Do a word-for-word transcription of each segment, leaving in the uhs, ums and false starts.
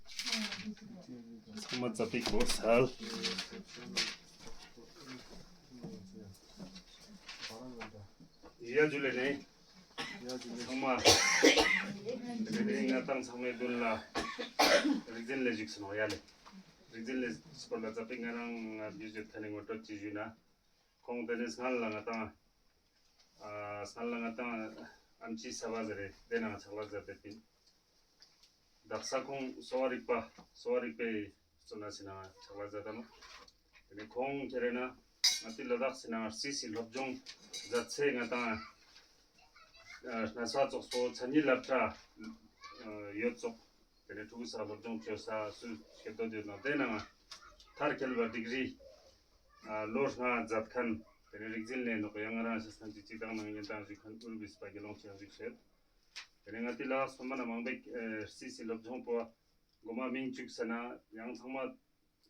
ཚང་མ་ཙ་པིག་བོ་སལ། ཡ་ཇུ་ལེ་ནེ། ཚང་མ། དེ་རིང་ང་ཏང་ཚང་མའི་མདུན་ལ་རིག་འཛིན་ལས་བཞུགས་སུ་ནོག་ཡ་ལེ། རིག་འཛིན་ལས་སྐོར་ལ་ཙ་པིག་ང་རང་ང་རྒྱུས་ཡོད་ཁན་ནི་ངོ་སྤྲོད་ཅིག་ཞུས་ན། ཁོང་དེ་ནེ་སྔན་ལ་ང་ཏང་ཨ་སྔན་ལ་ང་ཏང་ཨམ་ཆི་ས་བ་ཟེར་རེ་དེ་ནང་ཕྱག་ལས་མཛད་དེ་པིན། དག་ས་ཁོང་གསོ་བ་རིག་པ་གསོ་བ་རིག་པའི་གཙོ་ན་སི་ནང་ཕྱག་ལས་མཛད་དེ་ནོག་དེ་ནེ་ཁོང་ཁྱེར་རེ་ན་ང་ཏི་ལ་དྭགས་སི་ནང་རྩིས་སི་སློབ་སྦྱོང་མཛད་ཚེ་ང་ཏང་ཨ་ན་ས་ཙོགས་པོ་མཚན་ཉིད་སློབ་གྲྭ་ཡོད་ཙོགས། དེ་ནེ་ཕྲུ་གུ་ས་སློབ་སྦྱོང་བཅོ་ས་སུ་ཁྱེར་དོ་དེ་ནང་དེ་ནང་མཐར་འཁྱོལ་བ་ཌིག་རི་ཨ་ལོ་ལྔ་མཛད་ཁན། དེ་ནེ་རིག་འཛིན་ལས་ནོག་ཡང་ང་རང་ཤེས་ཁན་ཅིག་ཅིག་དང་ནང་ཡིན་དང་ཞུ་ཁན་ཨུར་བིས་པ་དགེ་སློང་ཆེ་ཞུ་ཤེས། དེ་ནེ་ང་ཏི་ལ་སོ་མ་ན་མང་པོ་རྩིས་སི་སློབ་སྦྱོང་པོ་གོ་མ་མིང་བཅུག་ས་ན་ཡང་ཚང་མ་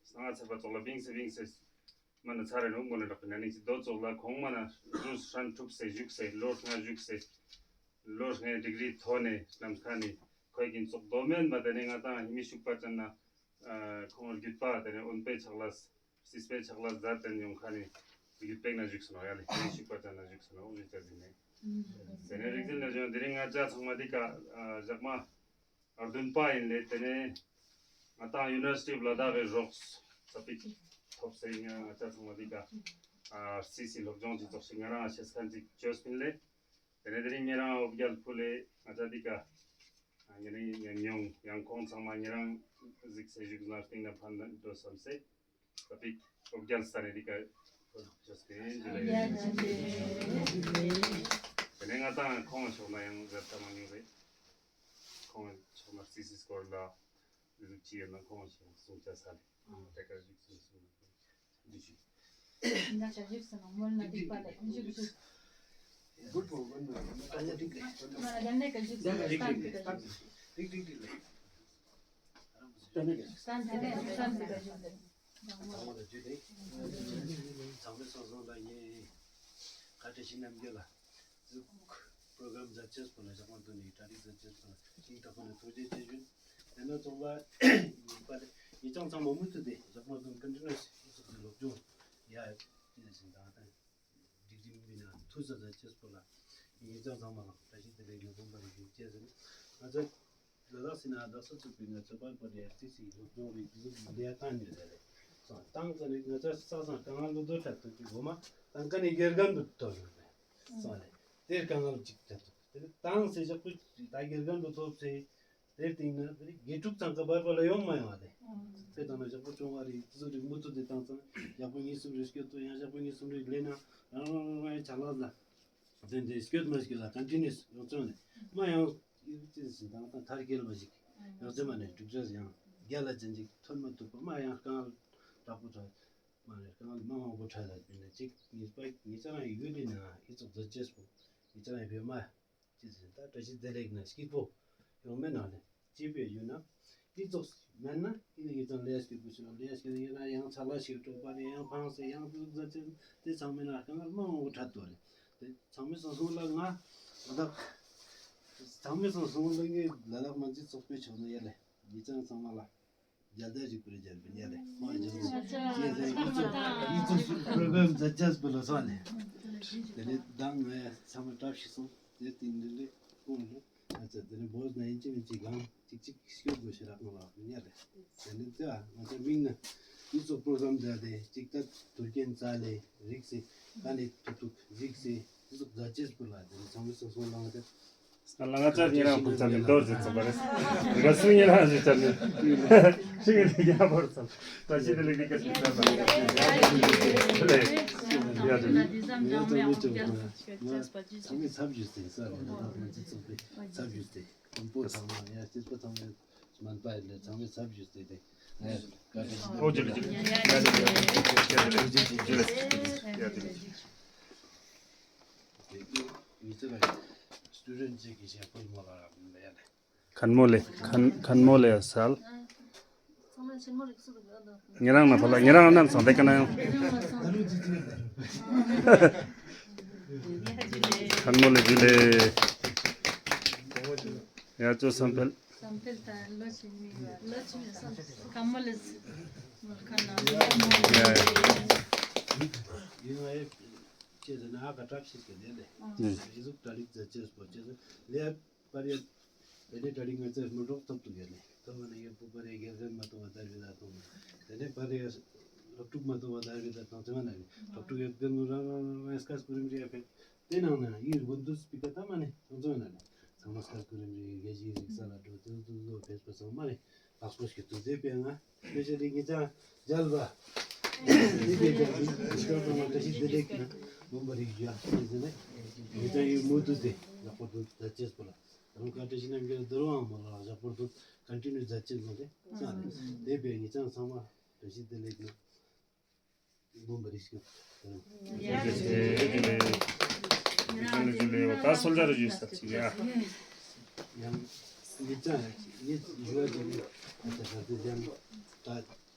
སྣང་ང་ཚར་བ་ཙོགས་ལ་བིང་སེ་བིང་སེ་མ་ན་ཚར་རེ་ནོག་མོ་ལེ་རག་པའི་ན་ནིང་ཅི་དོ་ཙོགས་ལ་ཁོང་མ་ན་རུས་ཧྲན་ཁྲུབ་སེ་བཞུགས་སེ་ལོ་ལྔ་བཞུགས་སེ་ལོ་ལྔའི་ཌིག་རི་ཐོན་ནེ་ལམ་ཁ་ནེ་ཁོའི་གིན་ཙོགས་དོ་མེན་པ་དེ་ནེ་ང་ཏང་ཧི་མི་ཤུག་པ་ཅན་ན་ཨ་ཁོང་རྒྱུད་པ་དེ་ནེ་འོན་པའི་ཕྱག་ལས་རྩིས་པའི་ཕྱག་ལས་མཛད་དེ་ཡོང་ཁ་ནེ་རྒྱུད་པའི་ན་བཞུགས་སོ་ནོག་ཡ་ལེ་ཧི་མི་ཤུག་པ་ཅན་ན་བཞུགས་སོ་ནོག་འོ་ཞེས་བྱ་ཟིན་ནེ། དེ་ནེ་རིག་འཛིན་ལས་བྱུང་དེ་རིང་ང་ཅག་ཚང་མ་འདི་ཀ་ཨ་ཞག་མ་བདུན་པ་ཡིན་ལེ། དེ་ནེ་ང་ཏང་ཡུ་ནི་ཝར་སི་ཊི་ཨོཕ་ལ་དྭགས་ཀྱི་རོགས་ཙ་པིག་ཐོབ་སེ་ཡིན་ང་ཅག་ཚང་མ་འདི་ཀ་ཨ་རྩིས་སི་སློབ་སྦྱོང་ཅིག་ཙོགས་ཤིག་ང་རང་ཤེས་ཁན་ཅིག་བཅོས་པིན་ལེ། དེ་ནེ་དེ་རིང་ཉེ་རང་འོ་བརྒྱལ་ཕུལ་ལེ་ང་ཅག་འདི་ཀ་ཨ་ཉེ་རང་ཡང་ཡང་ཁོང་ཚང་མ་ཉེ་རང་གཟིགས་སེ་བཞུགས་ན་སྟེང་ན་ཕན་འགྲོ་བསམ་སེ། ཙ་པིག་འོ་བརྒྱལ་ས་ནེ་འདི་ཀ་ཕུལ་ཅེས་ཏེ་ཇུ་ལེ། དེ་ནེ་ང་ཏང་ཁོང་ཕྱོགས་ན་ཡང་ཟེར་ཏ་མ་ཉུང་རེད། ཁོང་ཕྱོགས་ན་རྩིས་སི་སྐོར་ལ་འདི་ཟུག་ཅི་ཡོད་ན་ཁོང་ཕྱོགས་གསུང་ཅེས་ས་ལེ། ཨ་དེ་ཀ་བཞུགས་སུ་གསུང་། འདི་ཞུ། འདི་ཀ་བཞུགས་སུ་ནོག་མོལ་ན་འགྲིག་པ་ལེ། བཞུགས་བཞུགས། མ་ན་དེ་ནེ་ཀ་བཞུགས་སུ་ནོག་སྟན་པའི་ཀ་བཞུགས་སུ། སྟན་པའི་ཀ་བཞུགས་སུ། ཚང་མ་ལ་ཇུ་ལེ། ཚང་མའི་སོ་སོ་ལ་ངས་བཀའ་དྲིན་ཆེ་རྣམ་རྒྱལ་ལ་ཟུག་པྲོ་གྲམ་མཛད་ཅེས་པོ་ལ་ཞག་མ་དོན་ནི་གྲ་སྒྲིག་མཛད་ཅེས་པོ་ལ་ཤིན་ཏུ་ཁོ་ནས་ཐུགས་རྗེ་ཆེ་ཞུ། དེ་ན་ཚོགས་ལ་ཉིས་པ་ལས་ཉིས་ཚང་ཚང་མ་མུ་མཐུད་དེ་ཞག་མ་དོན་ཀོན་ཊི་ནུ་ཨས་ཡིན་ཚོགས་སི་སློབ་སྦྱོང་ཡ་དེ་ནས་ཟིན་དང་དང་སྒྲིག་རིམ་མི་ན་ཐུགས་ས་མཛད་ཅེས་པོ་ལ་ཉིས་ཚང་ཚང་མ་ལ་བཀྲ་ཤིས་བདེ་ལེགས་ཡོང་བ་ལ་ཡིན་ཅེས་ཟིན། ང་ཚོ་ལ་དྭགས་སི་ན་དག་ས་ཚུགས་པའི་ང་ཚོ་པར་པར་ཡར་རྩིས་སི་སློབ་སྦྱོང་རིག་འཛུགས་ལས་བཏང་ནས་རེད་རེད། སོང་བཏང་ཙ་ནས་ང་ཚོ་ས་སང་དཀའ་ངལ་ལོ་ཚོད་ཐག་ཐུག་གི་འོ་མ་བཏང་ཀ་ནས་དགེ་རྒན་དུ་ཐོབ་ཡོང་རེད། སོང་ནས་དེར་དཀའ་ངལ་ཅིག་ཐག་ཐུག་དེ་ནས་བཏང་སེ་ཞག་པོ་ད་དགེ་རྒན་དུ་ཐོབ་སེ་དེར་བཏིང་ན་དེ་རིགས་དགེ་ཕྲུག་ཚང་ཀ་པར་པར་ལ་ཡོང་མ་ཡོང་བ་དེ་དེ་དང་ན་ཞག་པོ་བཅོ་ལྔ་རེ་དེ་ཚོ་རིགས་མུ་མཐུད་དེ་བཏང་ཙང་ཞག་པོ་གཉིས་གསུམ་རེ་སྐྱོད་དུ་ཡང་ཞག་པོ་གཉིས་གསུམ་རེ་ལས་ན་རང་རང་རང་རང་ཡང་ཆ་ལག་ལ། དེ་འདྲའི་སྐྱོད་མ་སྐྱོད་ལ་ཀོན་ཊི་ནུ་ཨས་ཡོང་ཚོད་ནས་མ་ཡང་ཡུལ་ཅི་ཟིན་དང་དང་མཐར་སྐྱེལ་བ་ཞིག་ཡོང་ཚོད་མ་ནས་འགྲིག་འདྲ་ཡང་རྒྱལ་ལ་ཅན་ཅིག་ཐོན་མ་ཐུབ་པ་མ་ཡང་དཀའ་ངལ་དྲག་པོ་འཕྲད་མ་རེད། དཀའ་ངལ་མ་མང་པོ་འཕྲད་ལ་དེ་ནས་ཅིག་ངེས་པ་ངེད་ཅག་རང་ཡུལ་ལི་ནང་ཨི་ཙོགས་མཛད་ཅེས་པོ་ངེད་ཅག་རང་བོད་མ་ཅི་ཟིན་ད་བཀྲ་ཤིས་བདེ་ལེགས་ན་སྐྱིད་པོ་ཡོང་མེད་ནང་ནས། ཅི་ཕིའ་ཞུ་ན། འདི་ཙོགས་མེད་ན་ཨི་ནི་ངེད་ཚང་ལས་སྐྱིད་པོ་ཞིག་ལ་ལས་སྐྱིད་ཡིན་ན་ཡང་ཚ་ལ་ཞིག་གྲོགས་པ་རེ་ཡང་ཕངས་སེ་ཡང་འདུག་ཟེར་ཏེ་དེ་ཚང་མའི་ནང་དཀའ་ངལ་མང་པོ་འཕྲད་དོ་རེད། དེ་ཚང་མའི་སོ་སོ་ལ་ང་ང་དག་ཚང་མའི་སོ་སོ་ལ་ངས་ལ་ལག་མ་འཛི་ཚོགས་པའི་ཕྱོགས་ནས་ཡ་ལེ་ངེད་ཚང་ཚང་མ་ལ་རྒྱལ་དར་ཞིག་པུ་རེ་རྒྱལ་པའི་ཡ་ལེ་མ་རྒྱལ་ལེ་ཅེས་ཟེར་ཨི་ཙོགས་ཨི་ཙོགས་པྲོ་གྲམ་མཛད་ཅེས་པོ་ལ་སོང་ལེ། དེ་ནས་མདང་ང་ཡ་ཚང་མ་བཀྲ་ཤིས་སོང་། དེ་སྟེང་འདི་ལས་ཁོང་ལ་ཨ་ཙི་དེ་ནས་བོས་ན་ཡིན་ཅི་མིན་ཅི་གང་ཅིག་ཅིག་སྐྱོད་དགོས་ཤེས་རག་མ་ལག་མི་ཉལ་རེད། དེ་ནས་དེ་ང་ཚོ་མིང་ན་འདི་ཚོ་པྲོ་གྲམ་མཛད་དེ་ཅིག་ད་དུར་རྒྱན་རྩ་ལས་རིགས་སེ་ཀ་ནས་ཐུག་ཐུག་རིགས་སེ་འདི་ཚོ་མཛད་ཅེས་པོ་ལ་དེ་ནས་ཚང་མས་སོ་སོ་ལ་ང་ཚོ་ང་ལ་ང་ཅག་ཉེ་རང་ཕུལ་ཚར་ནས་མདོར་བྱས་ཙམ་པ་རེད། དགའ་བསུ་ཉེ་རང་ཞིག་ཚར་ནས་ཤིང་གི་རྒྱ་བོར་ཚར། བཀྲ་ཤིས་བདེ་ལེགས་འདི་སྐད་ཞུ་ཚར་ལ། ཡ་དེ་ཚང་མའི་ཚབ་ཞུས་ཏེ་ས་རེད་ང་ཚོ་ཚོགས་པའི་ཚབ་ཞུས་ཏེ་དཔོན་པོ་ཚང་མ་ཡ་སྐྱེས་པ་ཚང་མས་མན་པ་ཡིན་ལས་ཚང་མའི་ཚབ་ཞུས་ཏེ་དེ་ང་བཀའ་དྲིན་ཆེ། ཨོ་ཇུ་ལེ་ཇུ་ལེ་ཡ་ཇུ་ལེ་ཡ་ཇུ་ལེ་ཡ་ཇུ་ལེ་ཡ་ཇུ་ལེ། དེ་མི་ཚེ་ལ་སི་ཊུ་ཌེན་ཊ་ཅིག་གི་ཞེ་པོ་མོ་ལ་རག་མི་ཡ་ལེ། མཁན་མོ་ལེ་མཁན་མཁན་མོ་ལེ་ཡ་སལ། ཉེ་རང་ན་ཕ་ལ་ཉེ་རང་ནམ་སང་དེ་ཀ་ན་ཡང་། མཁན་མོ་ལེ་ཇུ་ལེ། ཡ་ཅོ་བསམ་འཕེལ། བསམ་འཕེལ་དང་ལོ་ཆེན་མི་ལོ་ཆེན་མི་སམ་ཀ་མོ་ལེ་མོལ་ཁན་ན་ཡིན་ན་ཡེ་ཅེ་ཟེར་ན་ཨ་ཀ་ཏྲབ་ཤིས་ཀྱི་ལེ་ལེ་ཨི་ཟུག་ཏྲ་ལིག་ཛ་ཅེས་པོ་ཅེ་ཟེར་ལེ་པར་ཡ། དེ་ནས་ཏྲ་ལིག་ང་ཚེ་མི་འགྲོགས་ཐོབ་ཏུ་གེ་ལེ་ཐོབ་ན་ཡེ་པུ་པར་ཡ་གེ་ཟེར་མ་ཐོབ་བ་དར་བི་ད་ཐོབ་ན་དེ་ནས་པར་ཡ་སློབ་ཕྲུག་མ་ཐོབ་བ་དར་བི་ད་ཐོབ་ཚེ་མ་ན་ལེ་སློབ་ཕྲུག་ཡ་དེ་ནུ་རང་རང་རང་སྐར་སྐུ་རིམ་རེ་ཡ་ཕེབས། དེ་ནང་ན་ཡིན་བུན་དུ་སྤི་ཀ་ཏ་མ་ནེ་ཚང་ཚང་ན་ལེ་ཚང་མ་སྐར་ཀུ་རིམ་རེ་རྒྱལ་སྤྱིའི་རིག་ས་ལ་འགྲོ་དུ་དུ་དུ་ཕེབས་པ་ཚང་མ་ནེ་ལགས་པོ་ཞིག་ཏུ་མཛད་པའི་ང་སྤེ་ཤལ་ལི་ངེད་ཅག་མཇལ་བ་དེ་གའི་རྒྱལ་སྤྱིའི་རིག་ས་ཚང་མ་བཀྲ་ཤིས་བདེ་ལེགས་ན་མོན་པ་རིག་རྒྱུ་ཡ་ཟེར་ནས་ངེད་ཅག་ཡི་མུ་མཐུད་དེ་ལགས་པོ་དུ་མཛད་ཅེས་པོ་ལ་རང་བཀའ་བཀྲ་ཤིས་རྣམ་རྒྱལ་དུ་རུང་བ་མོ་ལ་ལགས་པོ་དུ་ཀོན་ཊི་ནིའུ་མཛད་ཅེས་མོ་དེ་ས་ནེ་དེ་བས་ངེད་ཅག་ཚང་མ་བཀྲ་ཤིས་བདེ་ལེགས་ན། ད་སོལ་ཇར་ཞུས་ས་ཅིག་ཡ། ཡང་ངེད་ཅག་ངེད་ཞུ་བ་ཅིག་ཡིན། ད་ད་ད་ད་ད་ད་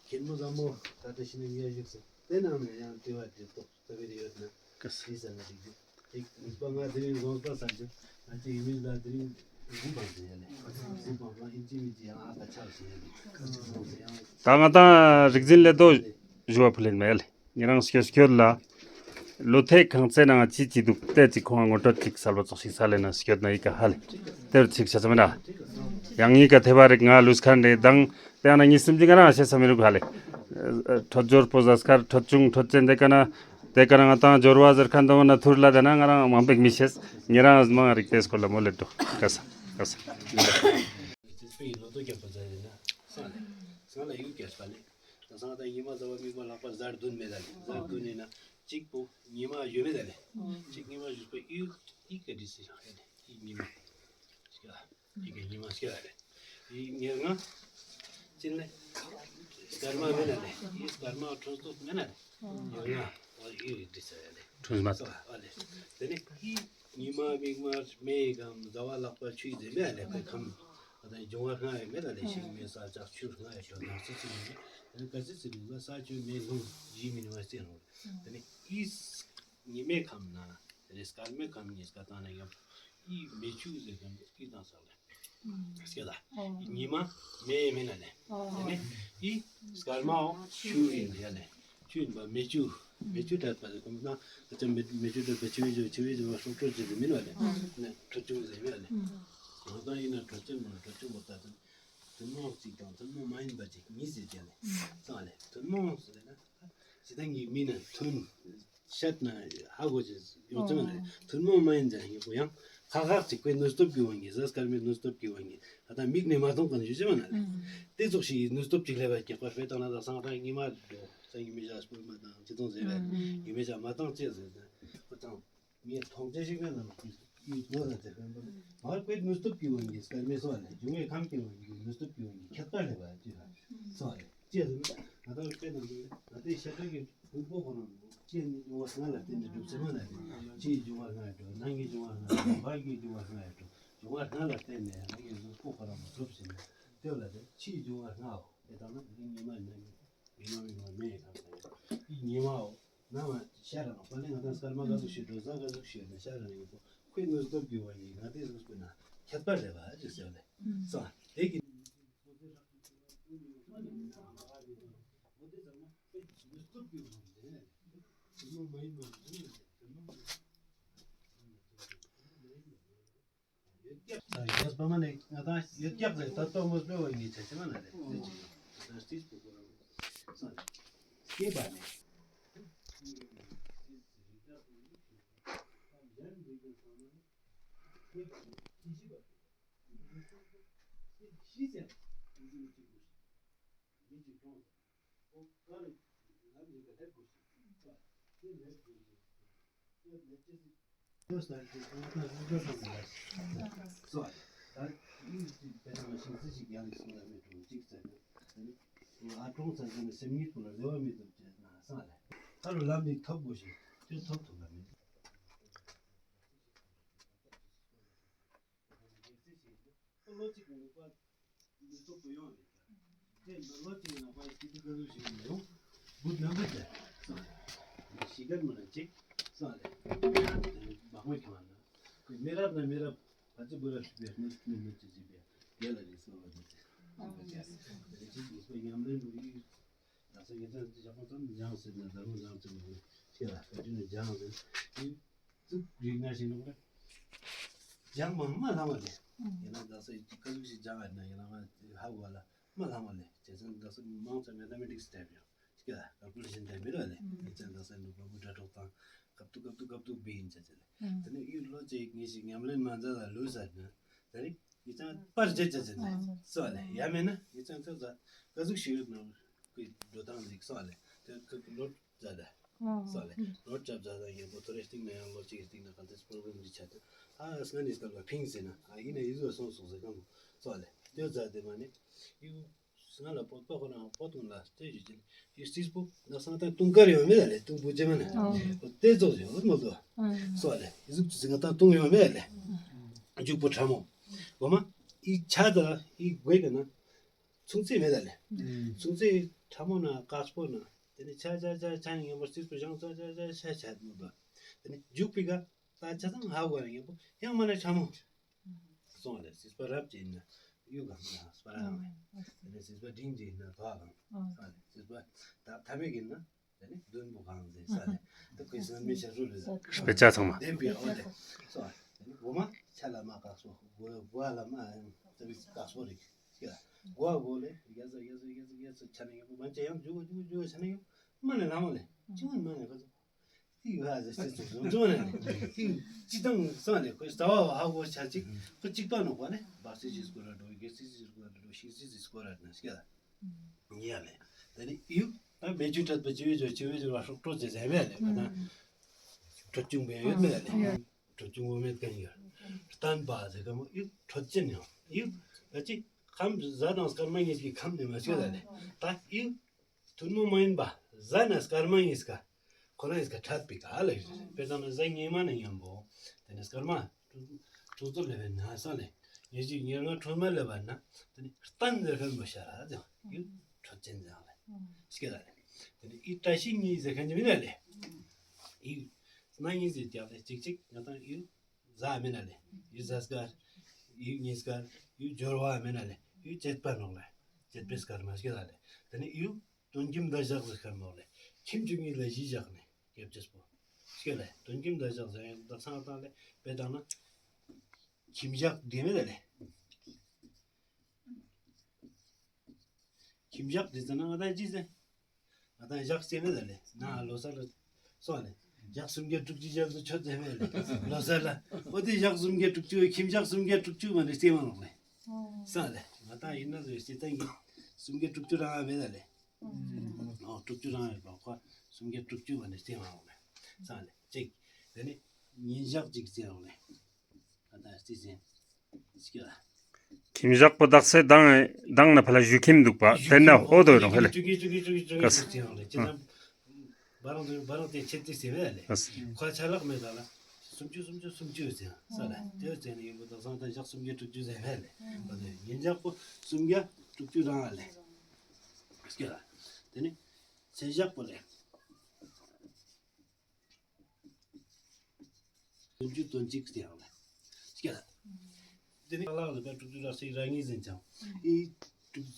ཁྱེད་མོ་བཟང་མོ་ད་ད་ཤི་ནས་ངེད་ཞུགས་ས་དེ་ནང་ནས་ཡང་དྲི་བ་དྲི་ཏོག་ད་བེ་རི་ཡོད་ན་ཀ་ས་ཤི་ས་ན་ཅིག་ཅིག་ནུས་པ་ང་དེ་རིང་བཟང་ས་ས་ཅིག་ང་ཅིག་ཡིན་མིན་ལ་དེ་རིང་དགུ་བང་ཟེར་ཡ་ལེ། དགུ་བང་ལ་ཨིན་ཅི་མིན་ཅི་ཡང་ཨ་ད་ཆགས་ཟེར་ཡ་ལེ། ད་ང་ཏང་རིག་འཛིན་ལེ་དོ་ཞུ་བ་ཕུལ་ལེན་མེད་ལེ། ཉེ་རང་སྐྱོད་སྐྱོད་ལ་ལོ་ཐེ་གང་ཚེ་ནང་ཅི་ཅི་འདུག་ཏེ་ཅིག་ཁོང་ངོ་སྤྲོད་ཅིག་གསལ་པོ་ཙོགས་ཤིག་ས་ལེ་ན་སྐྱོད་ན་ཡི་ག་ཧ་ལེ། ཏེར་ཅིག་ཆ་ཚ་མེད་ན། ཡང་ཡི་ག་ཐེ་བ་རིག་ང་ལུས་ཁན་རེ་དང་ཏེ་ཡང་ན་ཉིས་སིམ་ཅིག་ང་རང་ཤེས་ས་མི་རུག་ཧ་ལེ། འཕྲོད་སྦྱོར་པོ་ཟ་སྐར་འཕྲོད་ཆུང་འཕྲོད་ཅན་ཏེ་ཀ་ན་ཏེ་ཀ་ན་ང་ཏང་སྦྱོར་བ་ཟེར་ཁན་དང་ན་ཐུར་ལ་ཏེ་ན་ང་རང་མང་པེག་མི་ཤེས། ཉེ་རང་མང་རིག་ཏེ་སྐོར་ལ་མོལ་ལེ་འདུག་ག་ས་ག་ས། ད་སང་ད་ཉི་མ་ཟླ་བ་མིག་དམར་ལྷག་པ་གཟའ་བདུན་མེད་ད་ལེ། གཟའ་བདུན་ནི་ན་གཅིག་པོ་ཉི་མ་ཡོད་མེད་ད་ལེ། གཅིག་ཉི་མ་བཞུགས་པ་ཡུལ་ཡི་ག་དྲི་སི་ཡང་ཡ་ལེ། ཡི་ཉི་མ་ཡི་ག་ཉི་མ་སྐྱ་ལ་ལེ། ཡི་ཉེར་ལྔ་ཅི་ལེ། སྐར་མ་མེད་ད་ལེ། ཡི་སྐར་མ་ཁྲོན་སྟོད་མེད་ད་ལེ། ཉེར་ལྔ་ཡི་དྲི་སི་ཡ་ལེ། ཁྲོན་མ་ཨ་ལེ། དེ་ནི་ཡི་ཉི་མ་མིག་དམར་མེ་གམ་ཟླ་བ་ལྷག་པ་ཆུ་ཡི་ཟེར་མེད་ད་ལེ། ཁོའི་ཁམས། ད་ལྟ་འབྱུང་བ་ལྔ་ཡོད་མེད་ད་ལེ། ཤིང་མེ་ས་ལྕགས་ཆུ་ལྔ་ཡོད་འགྲོ། ནགས་ཚལ་ཚུལ་ལུགས་ལ་ས་ཆུ་མེ་རླུང་ཡི་མིན་བ་རྩེ་རུང་། དེ་ནི་ཨི་ཉི་མའི་ཁམས་ན་དེ་ནི་སྐར་མའི་ཁམས་ཉིས་ཀ་བཏང་ན་ཡང་ཨི་མེ་ཆུ་ཟེར་མཁན་ཨི་དང་ས་ལ་སྐད་ད་ཨི་ཉི་མ་མེ་མེ་ན་ལེ། དེ་ནི་ཨི་སྐར་མའོ་ཆུ་ཡིན་ཡ་ལེ། ཆུ་ཡིན་པ་མེ་ཆུ། མེ་ཆུ་དྲག་པ་ལ་གོམས་ན་ཨ་ཅག་མེ་མེ་ཆུ་དྲག་པ་ཆུ་བེ་ཆུ་བེ་ཆུ་བ་སྲོག་ཆགས་ཟེར་མིན་བ་ལེ། ནི་ཁྲོ་ཆུ་ཟེར་མིན་བ་ལེ། ང་ཏང་ཡིན་ན་ཁྲོ་ཆུ་མ་ཁྲོ་ཆུ་མ་ད་ཐུན་མོང་གཅིག་དང་ཐུན་མོང་མ་ཡིན་པ་གཅིག་གཉིས་ཟེར་ཏེ་ལེ། སང་ལེ་ཐུན་མོང་ཟེར་ན་ཇི་ལྟར་ངེས་མིན་ན་ཐུན། ཤད་ན་ཧ་གོ་ཅེས་ཡོང་ཚུལ་ལ་ཐུན་མོང་མ་ཡིན་ཟེར་ཡིན་པོ་ཡང་ཁག་ཁག་ཅིག་པའི་ནུས་སྟོབས་ཀྱི་དབང་གིས་གཟའ་སྐར་མའི་ནུས་སྟོབས་ཀྱི་དབང་གིས་ད་ལྟ་མིག་ནས་མ་མཐོང་མཁན་ཞུ་ཅེས་མ་ན་ལེ། དེ་ཙོགས་ཤིག་ནུས་སྟོབས་ཅིག་ལས་པ་སྐྱེ་བར་བྱེད་དང་ན་ད་སང་ད་ཉི་མ་འགྲོ་ས་ཉི་མའི་ཞག་སྤོས་མ་དང་ཅི་དང་ཟེར་བས་ཉི་མའི་ཞག་མ་དང་ཅི་ཟེར་ཟེར་ཁོ་ཚང་ངས་མཐོང་ཅེས་ཤིག་མེད་ན་ཡིད་ངོ་ད་ཟེར་བས་མ་རེད། པའི་ནུས་སྟོབས་ཀྱི་དབང་གིས་སྐར་མའི་སོགས་ལས་འབྱུང་བའི་ཁམས་ཀྱི་དབང་གིས་ནུས་སྟོབས་ཀྱི་དབང་གིས་ཁྱད་པར་ལས་པ་ཅི་ལ་སོགས་ལས་ཅི་ཟེར་ན་ད་ལྟ་དཔེར་ན་ང་ཚོའི་ཤ་ཁྲག་གི་དབུགས་པོ་ཁོ་རང་ལྕེ་ནི་འབྱུང་བ་ལྔ་ལ་བརྟེན་ནས་གྲུབ་ཟེར་མ་ལ་ལྕེའི་འབྱུང་བ་ལྔ་ཡོད་འགྲོ། ནང་གི་འབྱུང་བ་ལྔ་ཡོད་འགྲོ། བར་གྱི་འབྱུང་བ་ལྔ་ཡོད་འགྲོ། འབྱུང་བ་ལྔ་ལ་བརྟེན་ནས་ང་གི་དབུགས་པོ་ཁོ་རང་ལ་གྲུབ་ཟེར་ནས་དེ་ལ་དེ་ཕྱིའི་འབྱུང་བ་ལྔའོ། དེ་ལྟར་ན་དེ་ཉི་མ་ནང་གི་ཉི་མ་མིག་དམར་མེ་ཡི་ཁམས་ཟེར་ཡོད། ཉི་མའོ། ནང་ལ་ཤར་རང་པ་ལས་ང་དང་སྐར་མ་ག་ཟུག་ཤེས་འགྲོ་གཟའ་ག་ཟུག་ཤེས་ན་ཤར་རང་ཡིན་པོ་ཁོའི་ནུས་སྟོབས་ཀྱི་དབང་གིས་ང་དེ་ཟུག་སྤེལ་ན་ཁྱད་པར་རེད་པ་ཅེས་ཟེར་བ་ལས་སོ་དེ་གི་ཡོད་ཀྱག་ས་རྒྱས་པ་མ་ནས་ང་དང་ཡོད་ཀྱག་ཟེར་ད་ལྟོ་མོ་སྤེལ་བ་ངས་ཆ་ཆེ་མ་ན་རེད། དེ་ཅི་ཡོད་ད་སྲིད་པོ་ཁོ་རང་སོ་སྐྱེས་པ་ནས། ད་ལམ་འདི་ཐོབ་དགོས་ཤིག་ཁྱོད་ཐོབ་ཐུབ་ལ་མེད། ལོ་གཅིག་གི་ནུས་པ་ནུས་སྟོབས་པོ་ཡོང་བ་རེད། དེ་ལོ་གཅིག་གི་ནང་པ་ཡི་སྐྱིད་སྡུག་ག་ཟུག་ཞིག་ཡོང་བུ་ནང་པ་དེ་སོང་ཞིག་གར་མ་ན་གཅིག་སོང་ལེ། བག་མ་ཁྱོང་བ་ན་མི་རབས་ན་མི་རབས་བ་ཅི་བུ་རབས་ཞིག་པའི་ནུས་ནུས་ནུས་ཅི་ཅི་པའི་ རྒྱལ་ལ་རེ་སོ་བ་རེ། ཨ་ཅིག་ཉམས་ལེན་མི་ཡིན། ད་སོ་ཡིན་ཙང་ཅི་ཞག་པོ་ཙམ་སྦྱངས་ཟེར་ན་ད་རུང་ཡང་ཅི་མ་ཤེས་ལ་བཀའ་དྲིན་སྦྱངས་ཟེར་ཡིན། ཙུག་རིག་ན་ཞིག་ནོག་རེ། སྦྱངས་མ་མ་ལྷང་བ་ལེ། ཡིན་ན་ད་སོ་ཡི་ཀ་ཟུག་ཞིག་སྦྱངས་ཡིན་ན་ཡིན་ན་མ་ཧ་གོ་ལ་མ་ལྷང་བ་ལེ། བྱས་ཙང་ད་སོ་མང་ཙམ་མེ་ཐ་མེ་ཊིག་སི་ཊའིབ་ཡང་ཀལ་ཀུ་ལེ་ཤན་ཊའིབ་མི་ར་ལེ། ཡིན་ཙང་ད་སོ་ནུ་བ་བུ་དྲ་གྲོགས་དང་ཀབ་ཏུ་ཀབ་ཏུ་ཀབ་ཏུ་བི་ཡིན་ཅ་ཅ་ལེ། དེ་ནི་ཡུལ་ལོ་ཅིག་ངེས་ཤིག་ཉམས་ལེན་མ་མཛད་ལ་ལུས་ཟེར་ན་དེ་ནི་ཡིན་ཙང་པར་བརྗེད་ཅ་ཅ་ལེ། སོ་ལེ་ཡ་མེད་ན་ཡིན་ཙང་ཀ་ཟ་ཀ་ཟུག་ཞིག་ཡོད་ན་ཀི་འགྲོ་སྟངས་ལེགས་སོ་ལེ། དེ་ཀ་ཀི་ལོ་ཛ་ད། སོ་ལེ། ལོ་ཅབ་ཛ་ད་ཡང་པོ་ཐོ་རེ་སྟིང་ན་ཡང་ལོ་གཅིག་སྟིང་ན་ག་ཏེ་པྲོ་བི་ལེམ་རི་ཆ་ཏེ། ཨ་སྔ་ནི་སྐབས་ལ་ཕིང་ཟེར་ན་ཨ་ཡིན་ན་ཡིན་ཟོ་སོང་སོང་ཟེར་གང་པོ། སོ་ལེ། དེ་ཛ་དེ་མ་ནི་ཡུ་སྔ་ལ་པོ་པོ་ཁོ་རང་པོ་ཏུང་ལ་ཏེ་ཞུ་ཅིན་ཡུ་སིས་པོ་ན་སང་ཏང་ཏུང་ཀར་ཡོད་མེད་ལེ། ཏུང་པོ་ཅེ་མ་ན་ཏེ་ཙོགས་ཡོད་མོ་དོ། སོ་ལེ། ཡུ་ཟུག་ཅི་ང་ཏང་ཏུང་ཡོད་མེད་ལེ། མཇུག་པོ་ཕྲ་མོ། འོ་མ་ཡི་ཆ་ད་ཡི་གོས་ཀ་ན། ཚུན་ཚོད་མེད་ད་ལེ། ཚུན་ཚོད་ཕྲ་མོ་ན་དཀགས་པོ་ན། དེ་ནི་ཆ་ཆ་ཆ་ཆ་ནི་ངན་པ་རྩིས་པོ་བཞེངས་ཆ་ཆ་ཆ་ཆ་ཆ་མོ་དོ། དེ་ནི་མཇུག་པི་ཀ་ད་ཆ་ཚང་ཧ་གོ་ནི་ངན་པོ་ཡང་མ་ནི་ཕྲ་མོ། སོང་ལེ་རྩིས་པ་རབ་ཅིག་ན་ཡུ་གང་ན་སྤ་ར་གང་། དེ་ནི་རྩིས་པ་འབྲིང་ཅིག་ན་བ་གང་། སོང་ལེ་རྩིས་པ་ད་ཐ་མེད་ཀྱི་ན། དེ་ནི་བདུན་པོ་གང་ཟེར་ས་ལེ། ད་ཁོས་སེམས་མི་ཤར་རུ་ལེ། དཔེ་ཆ་ཚང་མ། བདེན་པའི་འོ་ལེ། སོ། དེ་ནི་འོ་མ་ཆ་ལ་མ་དཀགས་པོ། གོ་གོ་ལ་མ་ཙ་པིག་དཀགས་པོ་རིག་ཡ། གོ་གོ་ལེ་ཡ་ཟ་ཡ་ཟ་ཡ་ཟ་ཡ་ཟ་ཆ་ནི་ཡོད་མ་ཅེ་ཡང་ཇུ་གོ་ཇུ་གོ་ཇུ་གོ་ཆ་ནི་ཡོད་མ་ནི་ལ་མོ་ལེ། ཅི་མ་ནི་ག་ཚོ། ཏི་ཡ་ཟེར་ཅེ་ཚོ་ཇུ་ནི་ལེ། ཏི་ཅི་དང་ས་ལེ་ཁོས་ས་བ་ཧ་གོ་ཆ་ཅིག་ཁོ་ཅིག་པ་ནོག་པ་ནི་བག་སི་ཅི་སྐོར་ར་འགྲོ་གེ་སི་ཅི་སྐོར་ར་འགྲོ་ཤིག་སི་ཅི་སྐོར་ར་ན་ཤི་ལ། ཡ་ལེ། དེ་ནི་ཡུག་ད་མེ་ཆུ་དྲོད་པ་ཆི་བེ་ཇོ་ཆི་བེ་ཇོ་བ་ཧྲོག་ཀྲོ་ཅེས་ཟེར་མེད་ལེ། ད་ཁྲོ་ཆུང་བེ་ཡོད་མེད་ལེ། ཁྲོ་ཆུང་བོ་མེད་ཀ་ཡོད། བརྟན་པ་ཟེར་ག་མོ་ཡུག་ཁྲོ་ཅན་ཡང་ཡུག་ད་ཅི་ཁམས་གཟའ་དང་སྐར་མ་གཉིས་ཀྱི་ཁམས་ནི་མ་ཤེས་ལ་ལེ། ད་ཡུག་ཐུན་མོང་མ་ཡིན་པ་གཟའ་ན་སྐར་མ་གཉིས་ཀ་ཁོ་རང་ཡིན་ཀ་འཕྲད་པའི་ཀ་ལེ། དཔེར་ན་གཟའ་ཉི་མ་ནི་མཉམ་པོ་དེ་ནི་སྐར་མ། ཁྲོ་ཚོ་ལེ་བའི་ན་ས་ལེ། ཉེ་ཞིག་ཉེར་ལྔ་ཁྲོ་མ་ལེ་བ་ན། དེ་ནི་བརྟན་ཟེར་ཁན་པོ་ཤ་ར་ཙང་ཡུག་ཁྲོ་ཅན་ཙང་ལེ། སྐྱེ་ལ་ལེ། དེ་ནི་ཡུག་བཀྲ་ཤིས་གཉིས་ཟེར་ཁན་ཅིག་མིན་ན་ལེ། ཡུག་སྣ་གཉིས་ཟེར་ཀྱག་ལེ་ཅིག་ཅིག་ང་དང་ཡུག་གཟའ་མིན་ན་ལེ། ཡུག་གཟའ་སྐར། ཡུག་ཉི་སྐར། ཡུག་འབྱོར་བ་མིན་ན་ལེ། ཡུག་བྱེད་པ་ནོག་ལེ། བྱེད་པའི་སྐར་མ་སྐྱེ་ལ་ལེ། དེ་ནི་ཡུག་དོན་ཁྱིམ་ད་ཞག་ཟེར་ཁན་མོ་ལེ། ཁྱིམ་བཅུ་གཉིས་ལ་བཞི་བཞག་ནི་སྐྱབས་ཅེས་པོ། སྐྱེ་ལེ། དོན་ཁྱིམ་ད་ཞག་ཟེར་ཡང་ད་ཚང་ད་ལེ་བེ་དང་ན། ཁྱིམ་ཞག་དེ་མེད་ལེ། ཁྱིམ་ཞག་དེ་ཟེར་ན་ང་ད་ཅི་ཟེར། ང་ད་ཞག་ཅི་མེད་ལེ། ན་ལོ་སར་ལ་སོ་ལེ། ཞག་སུམ་བརྒྱ་དྲུག་ཅུ་ཞག་སུ་ཆོད་ཟེར་མེད་ལེ། ལོ་སར་ལ་འོ་དེ་ཞག་སུམ་བརྒྱ་དྲུག་ཅུ་ཁྱིམ་ཞག་སུམ་བརྒྱ་དྲུག་ཅུ་མ་ནི་སྟེ་མ་ནོག་ལེ། སོ་ལེ། ང་ད་ཡིན་ན་ཟེར་སི་ཏང་གི་སུམ་བརྒྱ་དྲུག་ཅུ་རང་ང་མེད་ལེ། ཨོ་དྲུག་ཅུ་རང་ཡོད་པ་ཁོ་སུམ་བརྒྱ་དྲུག་ཅུ་བ་ནི་སྟེང་ལ་འོང་ནས་ས་ལེ་གཅིག་དེ་ནི་ཉིན་ཞག་གཅིག་སྟེང་ལ་འོང་ནས་ད་ལྟ་སྟེ་ཟེར་ཅིག་ལ། ཁྱིམ་ཞག་པོ་དག་ས་དང་དང་ན་ཕ་ལ་བཞུགས་ཁྱིམ་འདུག་པ་དེ་ན་ཨོ་དོ་རང་ཧེ་ལེ། བཅུ་གཉིས་བཅུ་གཉིས་བཅུ་གཉིས་བཅུ་གཉིས་སྟེང་ལ་ཅི་ཙམ་བ་རང་བ་རང་དེ་ཆེད་དུ་ཟེར་བས་ལེ། ཁོ་ཆ་ལག་མེད་ད་ལ། སུམ་ཅུ་སུམ་ཅུ་སུམ་ཅུ་ཟེར་ས་ལ་དེ་ཟེར་ནས་ཡིན་པ་དག་སང་ད་ཞག་སུམ་བརྒྱ་དྲུག་ཅུ་ཟེར་བས་ལེ། ཨ་དེ་ཉིན་ཞག་པོ་སུམ་བརྒྱ་དྲུག་ཅུ་རང་ལ་ལེ། སྐྱེ་ལ། དེ་ནི་ཚེས་ཞག་པོ་ལེ། སུམ་ཅུ་དོན་གཅིག་སྟེ་ཡང་ལེ། སྐྱེ་ལ། དེ་ནི་ལག་ལ་བས་དྲུག་ཅུ་རག་ས་རང་ཉིད་ཟིན་ཅང་། ཨི་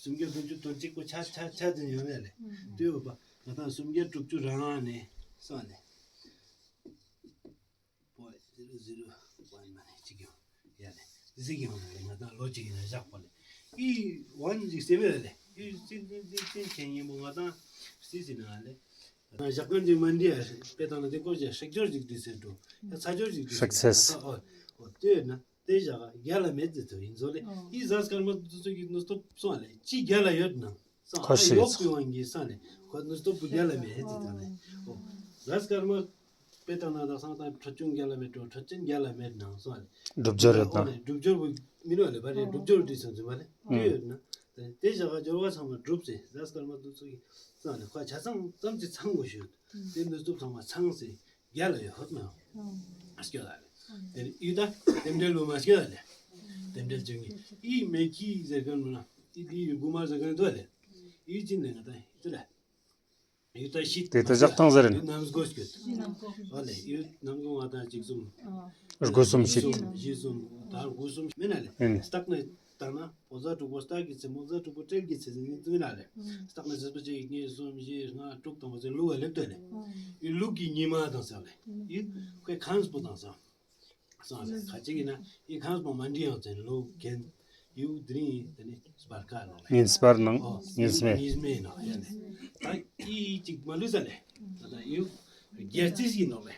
སུམ་བརྒྱ་དོན་གཅིག་པོ་ཆ་ཆ་ཆ་ཟིན་ཡོད་མེད་ལེ། དེ་ཡོད་པ་ང་དང་སུམ་བརྒྱ་དྲུག་ཅུ་རང་ནས་སོང་ལེ། པོ་ཟི་རོ་ཟི་རོ་ཝན་མ་ནེ་གཅིག་ཡོང་ཡ་ལེ། ཟིག་ཡོང་ལེ་ང་དང་ལོ་གཅིག་ཡིན་ན་བཞག་པ་ལེ། ཨི་ཝན་ཟིག་སེ་བེ་ལེ། ཨི་སི་སི་སི་སི་ཆེན་ཡིན་པོ་ང་དང་སི་སི་ན་ལེ། ང་དང་ཞག་ཀུན་ཟིག་མ་འདི་ཡ་དཔེ་དང་ན་དེ་ཀོ་ཅེ་ཧྲེག་སྦྱོར་ཟིག་འདི་སེ་འགྲོ་ཡ་ཚ་སྦྱོར་ཟིག་འདི་སེ་འགྲོ་ཧྲེག་སེ་ཨོ་ཨོ་དེ་ཡོད་ན་དེ་ཞག་རྒྱལ་ལ་མེད་ཟེར་ཚོ་ཡིན་ཚོ་ལེ། ཨི་ཟས་སྐར་མ་དུ་ཚོ་གི་ནུ་སྟོབས་སོང་ལེ་ཅི་རྒྱལ་ལ་ཡོད་ན། ཁོ་ཤེས་ཡོག་པི་ཝང་གི་ས་ནས་ཁོ་ནུ་སྟོབས་པོ་རྒྱལ་ལ་མེད་ཟེར་ད་ནས། ཨོ། ཟས་སྐར་མ་དཔེ་བཏང་ན་དག་སང་དང་ཁྲོ་ཆུང་རྒྱལ་ལ་མེད་འགྲོ་ཁྲོ་ཆེན་རྒྱལ་ལ་མེད་ནང་སོང་ལེ། སྒྲུབ་སྦྱོར་རེད་ད། ཨོ་ལེ་སྒྲུབ་སྦྱོར་བོ་མི་ནུ་ལེ་བ་རེ་སྒྲུབ་སྦྱོར་འདི་སོང་ཚུལ་མ་ལེ། དེ་ཡོད་ན། དེ་ཞག་ག་སྦྱོར་བ་ཚང་མ་སྒྲུབ་ཟེར་ཟས་སྐར་མ་དུ་ཚོ་གི་ས་ནས་ཁོ་ཆ་ཚང་ཙམ་གྱི་ཚང་དགོས་ཤོད། དེ་ནུ་སྟོབས་ཚང་མ་ཚང་ཟེར། རྒྱལ་ལ་ཡོད་ཧོད་མ་ཡོང་། སྐྱོ་ལ་ལེ། དེ་ནི་ཡུལ་ད་རྟེན་འབྲེལ་ལུ་མ་སྐྱོ་ལ་ལེ། རྟེན་འབྲེལ་བཅུ་གཉིས་ཡི་མེ་ཁྱི་ཟེར་གན་མ་ན་ཡི་དི་ཡུལ་གུ་མ་ཟེར་གན་དོ་ལེ། ཡུལ་ཅི་ནས་ང་ད་ཡི་ལ། ཡུལ་ད་ཤི་དེ་ད་ཇག་ཐང་ཟེར་ཡུལ་ནམ་སྒོ་སྐྱོད། ཨ་ལེ་ཡུལ་ནམ་སྒོ་ང་ད་གཅིག་གསུམ། དགུ་གསུམ་ཤི། བཞི་གསུམ་ད་དགུ་གསུམ་མེད་ན་ལེ། སྟག་ནས། ཡང་ན་འོ་ཟ་དྲུག་པོ་རྟགས་ཀྱི་ཚད་མ་འོ་ཟ་དྲུག་པོ་སྤྲེལ་གྱི་ཚད་ཟེར་ནི་དུག་ན་ལེ། རྟགས་མེད་ཟད་པ་ཅིག་གི་གཉིས་གསུམ་བཞི་ལྔ་དྲུག་དང་པོ་ཚེ་ལུག་ག་ལེབ་ཏེ་ལེ། ཨི་ལུག་གི་ཉི་མ་དང་ས་ལེ། ཨི་ཁོའི་ཁམས་པོ་དང་ས། སང་ལེ་ཁ་ཅིག་ཡིན་ན་ཨི་ཁམས་པོ་མ་འདྲི་ཡང་ཚེ་ལུག་གན་ཡུག་དེ་རིང་དེ་ནི་སྤར་ཁ་ནོག་ལེ། ཉིན་སྤར་ནང་ཨོ་ཉིན་སྨེ། ཉིན་སྨེ་ནོག་ཡ་ལེ། ད་ཨི་ཅིག་མ་ལུས་ས་ལེ། ད་ད་ཡུག་རྒྱལ་རྩིས་ཡིན་ནོག་ལེ།